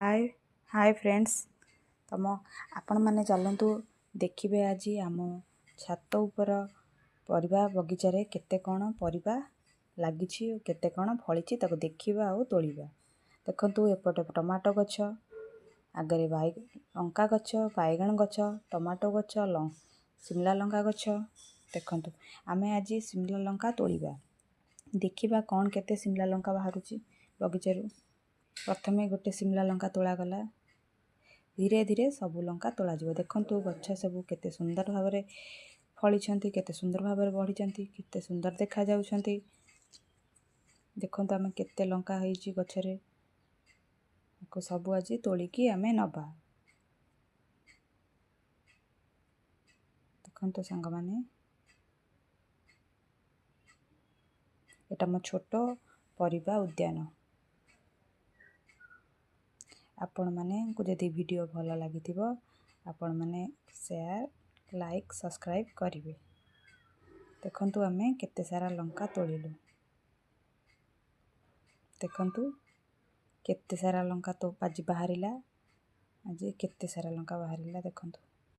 ହାଏ ହାଏ friends, ତମ ଆପଣମାନେ ଚାଲନ୍ତୁ ଦେଖିବେ ଆଜି ଆମ ଛାତ ଉପର ପରିବା ବଗିଚାରେ କେତେ କ'ଣ ପରିବା ଲାଗିଛି ଓ କେତେ କ'ଣ ଫଳିଛି, ତାକୁ ଦେଖିବା ଆଉ ତୋଳିବା। ଦେଖନ୍ତୁ, ଏପଟେ ଟମାଟୋ ଗଛ, ଆଗରେ ଲଙ୍କା ଗଛ, ବାଇଗଣ ଗଛ, ଟମାଟୋ ଗଛ, ଶିମଲା ଲଙ୍କା ଗଛ। ଦେଖନ୍ତୁ, ଆମେ ଆଜି ଶିମଲା ଲଙ୍କା ତୋଳିବା, ଦେଖିବା କ'ଣ କେତେ ଶିମଲା ଲଙ୍କା ବାହାରୁଛି ବଗିଚାରୁ। ପ୍ରଥମେ ଗୋଟେ ଶିମଲା ଲଙ୍କା ତୋଳାଗଲା, ଧୀରେ ଧୀରେ ସବୁ ଲଙ୍କା ତୋଳାଯିବ। ଦେଖନ୍ତୁ, ଗଛ ସବୁ କେତେ ସୁନ୍ଦର ଭାବରେ ଫଳିଛନ୍ତି, କେତେ ସୁନ୍ଦର ଭାବରେ ବଢ଼ିଛନ୍ତି, କେତେ ସୁନ୍ଦର ଦେଖାଯାଉଛନ୍ତି। ଦେଖନ୍ତୁ, ଆମେ କେତେ ଲଙ୍କା ହେଇଛି ଗଛରେ, ତାକୁ ସବୁ ଆଜି ତୋଳିକି ଆମେ ନେବା। ଦେଖନ୍ତୁ ସାଙ୍ଗମାନେ, ଏଇଟା ମୋ ଛୋଟ ପରିବା ଉଦ୍ୟାନ। ଆପଣମାନଙ୍କୁ ଯଦି ଭିଡ଼ିଓ ଭଲ ଲାଗିଥିବ, ଆପଣମାନେ ସେୟାର, ଲାଇକ୍, ସବସ୍କ୍ରାଇବ୍ କରିବେ। ଦେଖନ୍ତୁ, ଆମେ କେତେ ସାରା ଲଙ୍କା ତୋଳିଲୁ। ଦେଖନ୍ତୁ, କେତେ ସାରା ଲଙ୍କା ତ ଆଜି ବାହାରିଲା, ଆଜି କେତେ ସାରା ଲଙ୍କା ବାହାରିଲା ଦେଖନ୍ତୁ।